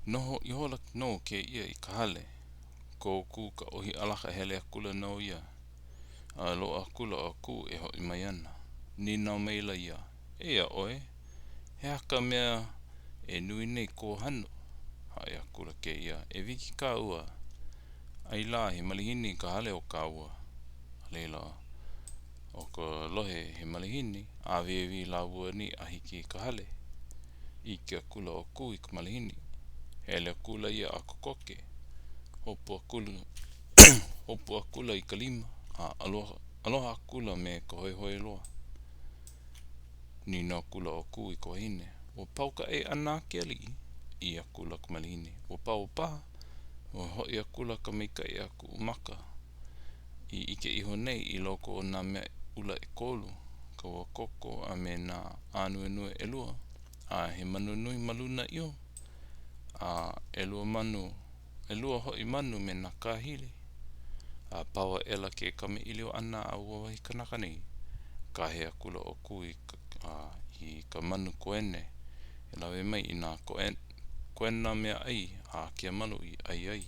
Noho ihola nō kēia i ka hale. Kō Kū ka ʻohi ʻalaka hele akula nō ia. A loaʻa akula ʻo Kū e hoʻi mai ana. Nīnau maila ia, Eia ʻoe, he aha ka mea e nui nei kō hanu? Haʻi akula kēia, E wiki kāua, ai lā he malihini i ka hale o kāua. A laila, ʻo ka lohe he malihini, ʻāwīwī lāua nei a hiki i ka hale. ʻIke akula ʻo Kū i ka malihini. Hele akula ia a kokoke. Hopu akula, hopu akula i ka lima, a aloha, aloha akula me ka hoihoi loa. Nīnau akula ʻo Kū i ka wahine, Ua pau ka ʻai ʻana a ke aliʻi? ʻĪ akula ka malihini, Ua pau paha. Ua hoʻi akula ka maikaʻi a kuʻu maka i ʻike iho nei i loko o nā mea ʻula ʻekolu, ka ua koko a me nā ānuenue ʻelua, a he manu nui ma luna iho, a ʻelua manu, ʻelua hoʻi manu me nā kāhili. A pau aʻela ke kamaʻilio ʻana a ua wahi kanaka nei, kāhea akula ʻo Kū i ka, i ka manu koene e lawe mai i nā koena meaʻai a ke manu i ʻai ai.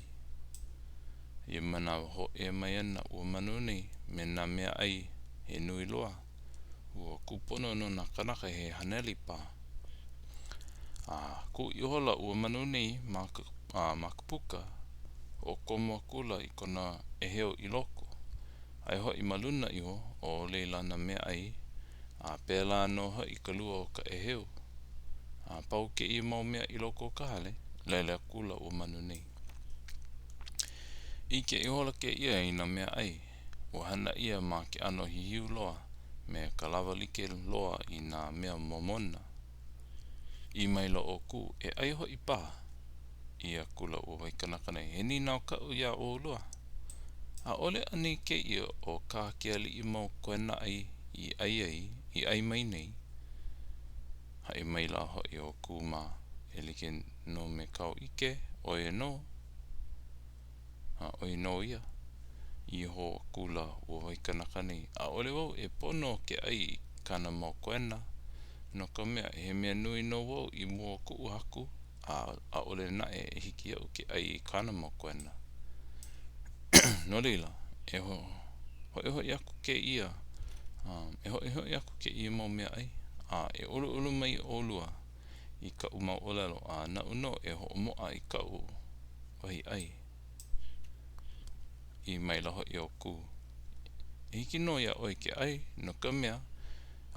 Ia manawa hōʻea mai ana ua manu nei me nā meaʻai he nui loa, ua kūpono no nā kānaka he haneli paha. A kū ihola ua manu nei ma ka, ma ka puka, hoʻokomo akula i kona ʻēheu i loko, aia hoʻi ma luna iho o laila nā meaʻai, a pēlā nō hoʻi ka lua o ka ʻēheu. A pau kēia mau mea i loko o ka hale, lele akula ua manu nei. ʻIke ihola kēia i nā meaʻai, ua hana ʻia ma ke ʻano hihiu loa, me ka lawa like loa i nā mea momona. ʻĪ maila ʻo Kū, E ʻai hoʻi paha. ʻĪ akula ua wahi kanaka nei, He nīnau kaʻu iā ʻolua. ʻAʻole anei kēia ʻo kā ke aliʻi mau koena ʻai i ʻai ai, i ʻai mai nei? Haʻi maila hoʻi ʻo Kū mā, E like nō me kāu ʻike, ʻo ia nō. A ʻo ia nō ia. ʻĪ hou akula ua wahi kanaka nei, ʻAʻole wau e pono ke ʻai i kāna mau koena, no ka mea, he mea nui nō wau i mua o kuʻu haku, a ʻaʻole naʻe e hiki iaʻu ke ʻai i kāna mau koena. No laila, e hoʻihoʻi aku kēia, e hoʻihoʻi aku kēia mau meaʻai, a e ʻoluʻolu mai ʻolua i kaʻu mau ʻōlelo, a naʻu nō e hoʻomoʻa i kaʻu wahi ʻai. ʻĪ maila hoʻi ʻo Kū, E hiki nō iā ʻoe ke ʻai, no ka mea,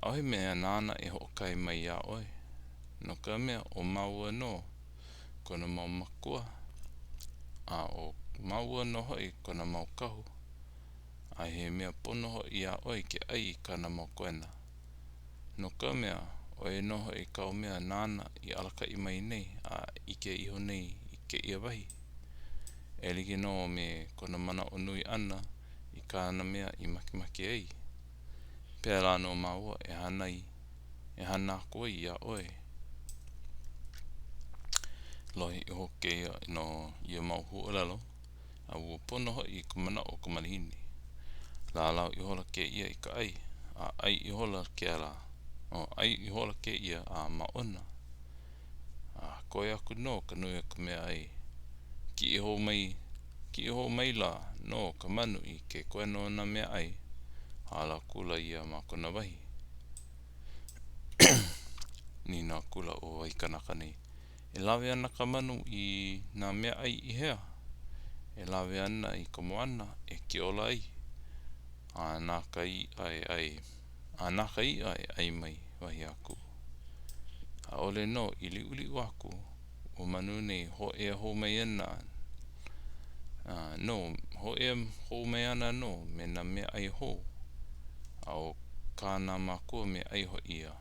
ʻaʻohe mea nāna e hoʻokae mai iā ʻoe, no ka mea, ʻo māua nō kona mau mākua, a ʻo māua nō hoʻi kona mau kahu, a he mea pono hoʻi iā ʻoe ke ʻai i kāna mau koena. No ka mea, ʻo ia nō hoʻi kāu mea nāna i alakaʻi mai nei a ʻike iho nei i kēia wahi, e like nō me kona manaʻo nui ʻana i kāna mea i makemake ai. Pēlā nō māua e hana ai, e hana aku ai iā ʻoe. Lohe iho kēia no ia mau huaʻōlelo, a ua pono hoʻi i ka manaʻo o ka malihini. Lālau ihola kēia i ka ʻai, a ʻai ihola kēlā, o ʻai ihola kēia a māʻona. A koe aku nō ka nui o ka meaʻai. Kiʻi hou mai, kiʻi hou maila nō ka manu i ke koena o nā meaʻai, hala akula ia ma kona wahi. Nīnau akula ua wahi kanaka nei, E lawe ana ka manu i nā meaʻai i hea? E lawe ana i ka moana e kiola ai, a na ka iʻa e ʻai, a na ka iʻa e ʻai mai, wahi a Kū. ʻAʻole nō i liʻuliʻu aku ua manu nei hōʻea hou mai ana nō, hōʻea hou mai ana nō me nā meaʻai hou, a ʻo kā nā mākua meaʻai hoʻi ia.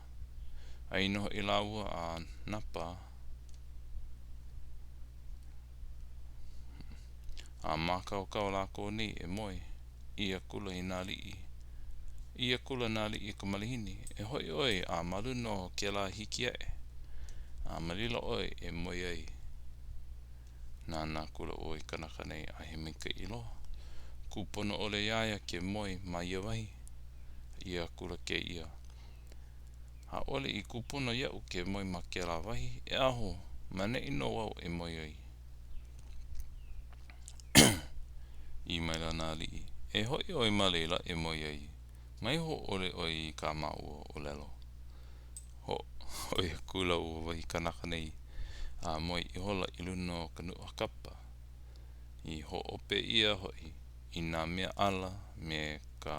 ʻAi nō hoʻi lāua a napa a mākaukau lākou nei e moe. ʻĪ akula i nā aliʻi, ʻī akula nā aliʻi i ka malihini, E hoʻi ʻoe a ma luna o kēlā hiki aʻe, a ma laila ʻoe e moe ai. Nānā akula ua wahi kanaka nei a he maikaʻi loa. Kūpono ʻole iā ia ke moe ma ia wahi. ʻĪ akula kēia, ʻAʻole i kūpono iaʻu ke moe ma kēlā wahi, e aho. Ma ʻaneʻi nō au e moe ai. ʻĪ maila nā aliʻi, E hoʻi ʻoe ma laila e moe ai. Mai hōʻole ʻoe i kā māua ʻōlelo. Hoʻi akula ua wahi kanaka nei, a moe ihola i luna o ka nuʻa kapa, i hōʻope ʻia hoʻi i nā mea ʻala me ka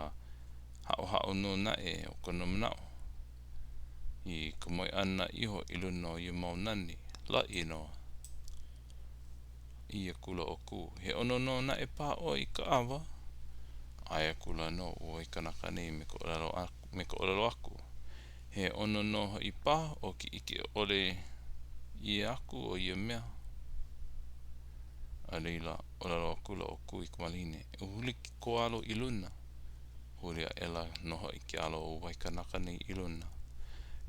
haʻohaʻo nō naʻe o kona manaʻo. I ka moe ʻana iho i luna o ia mau nani, laʻi nō. ʻĪ akula ʻo Kū, He ʻono nō naʻe paha ʻoe i ka ʻawa? ʻAe akula nō ua wahi kanaka nei me ka ʻōlelo me ka ʻōlelo aku, He ʻono nō hoʻi paha ʻo ke ʻike ʻole ʻia aku o ia mea. A laila, ʻōlelo akula ʻo Kū i ka malihini, E huli kō alo i luna. Huli aʻela nō hoʻi ke alo o ua wahi kanaka nei i luna.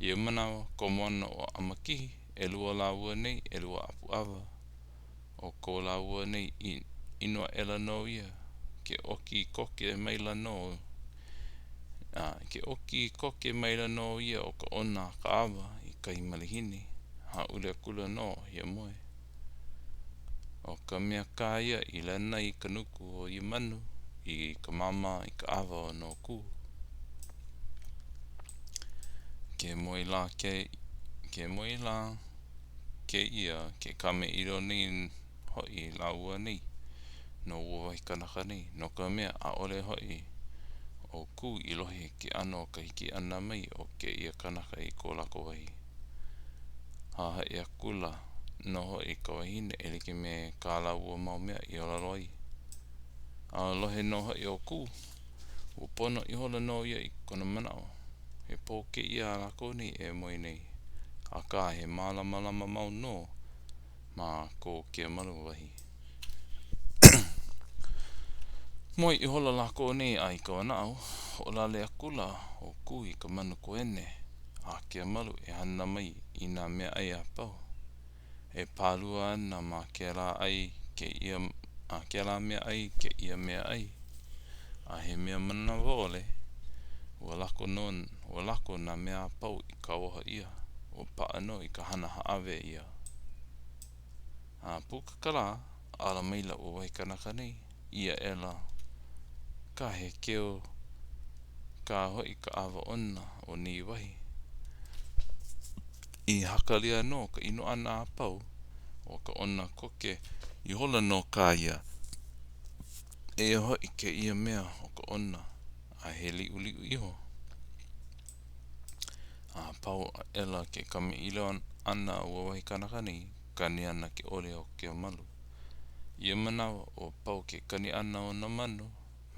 I ia manawa, komo ana ʻo ʻAmakihi, ʻelua lāua nei, ʻelua ʻapu ʻawa. ʻO ko lāua nei inu aʻela nō ia, ke ʻoki koke maila nō, a ke ʻoki koke maila nō ia o ka ʻona a ka ʻawa i kahi malihini, hāʻule akula nō a hiamoe. ʻO ka mea kā ia i lena ai ka nuku o ia manu i ka māmā i ka ʻawa no Kū. Ke moe lā ke, ke moe lā kēia ke kamaʻilio nei hoʻi lāua nei no ua wahi kanaka nei, no ka mea, ʻaʻole hoʻi ʻo Kū i lohe i ke ʻano o ka hiki ʻana mai o kēia kanaka i ko lākou wahi. Hahaʻi akula nō hoʻi ka wahine e like me kā lāua mau mea i ʻōlelo ai. A lohe nō hoʻi ʻo Kū, ua pono ihola nō ia i kona manaʻo, he pō kēia a lākou nei e moe nei, akā he mālamalama mau nō ma ko Keamalu wahi. Moe ihola lākou nei a i ka wanaʻao, hoʻolale akula ʻo Kū i ka manu kuene a Keamalu e hana mai i nā meaʻai a pau. E pālua ana ma kēlā ʻai kēia a kēlā mea ʻai kēia mea ʻai. A he mea manawa ʻole, ua lako nō, ua lako nā mea a pau i kauoha ʻia, ua paʻa nō i ka hana hāʻawe ʻia. A puka ka lā, ala maila ua wahi kanaka nei, ʻī aʻela, Kā he keu kā hoʻi ka ʻawa ʻona o nei wahi. I hakalia nō ka inu ʻana a pau, ʻo ka ʻona koke ihola nō kā ia. Eia hoʻi kēia mea o ka ʻona, a he liʻuliʻu iho. A pau aʻela ke kamaʻilio ʻana a ua wahi kanaka nei, kani ana ke oli o Keamalu. I ia manawa, ua pau ke kani ʻana o nā manu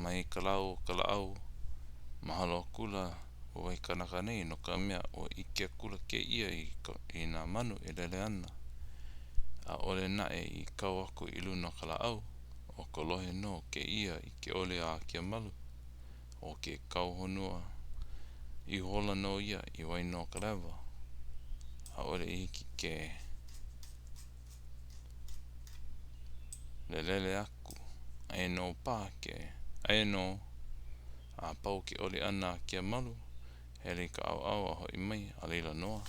mai ka lau o ka lāʻau. Mahalo akula ua wahi kanaka nei no ka mea, ua ʻike akula kēia i ka, i nā manu e lele ana. ʻAʻole naʻe i kau aku i luna o ka lāʻau, ʻo ka lohe nō kēia i ke oli a Keamalu. ʻO ke kau honua ihola nō ia i waena o ka lewa. ʻAʻole i hiki ke lelele aku. Aia nō paha ke, aia nō a pau ke oli ʻana a Keamalu, hele i ka ʻaoʻao a hoʻi mai, a laila noa.